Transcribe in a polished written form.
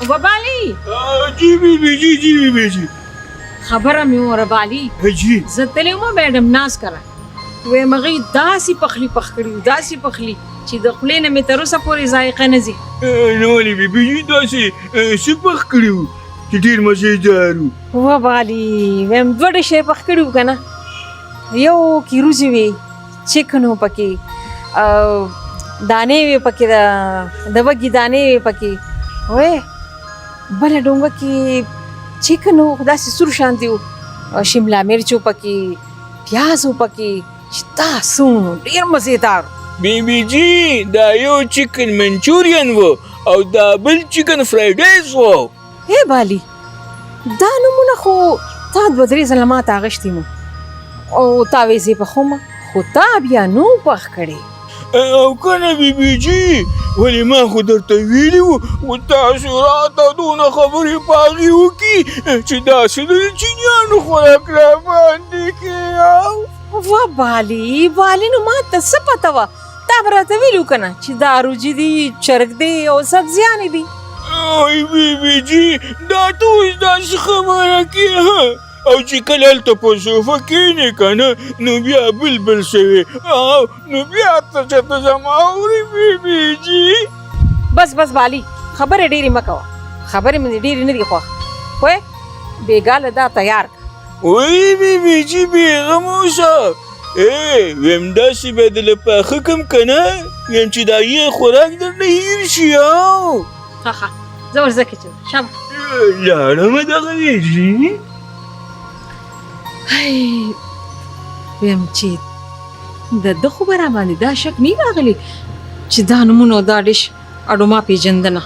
وبالي. جی بی بی جی، جی بی بی جی. خبره مې وره بالي. جی. زه تللی وم میډم ناز کره، وایم هغوی داسې پخلي پخ کړي وو، داسې پخلي چې د خولې نه مې تر اوسه پورې ذایقه نه ځي. نو ولې بی بی جي، داسې څه پخ کړي وو چې ډېر مزېدار وو؟ وبالي، وایم دوه ډشه یې پخ کړي وو که نه، یو کې روزي وې، چکن و پکې او دانې وې پکې، د وږي دانې وې پکې. وې بله ډونګه کې چکن و، خو داسې سور شانتې و، شمله مرچ و پکې، پیاز و پکې، چې دا څه و نو ډېر مزېدار و. بی بی جی، دا یو چکن منچورین و او دا بل چکن فرایډ رایس و. ای بالي، دا نومونه خو تا دوه درې ځله ما ته اخیستي وو او تا وې زه یې پخوم، خو تا بیا نو پخ کړی. او که نه بی بی جی، ولې ما خو درته ویلي وو، خو تاسو راته دونه خبرې په هغې وکړي چې داسې د چینیانو خوراک را باندې کې. وه بالي، بالي، نو ما ته څه پته وه؟ تا به راته ویلي وو که نه چې دا روجي دي، چرګ دی او سبزیانې دي. ای بی بی جی، دا ته اوس داسې خبره کې او چې کله هلته په صوفه کښېنې که نه، نو بیا بل بل څه وي، نو بیا ته چېرته زما اورې بی بی جی. بس بس بالي، خبرې ډېرې مه کوه، خبرې مې ډېرې نه دي خوښ. وای بېګا له دا تیار کړه. وای بی بی جی، بېغمه اوسه. ای ویم داسې به دله پاخه کم که نه، ویم چې دا یې خوراک درنه هېر شي. او ښه ښه، زه ورځه کچم شم. لاړمه دغه وی جی. ویم چې د ده خو به راباندې دا شک نه راغلی چې دا نومونه او دا ډش اډو ما پېژندنه.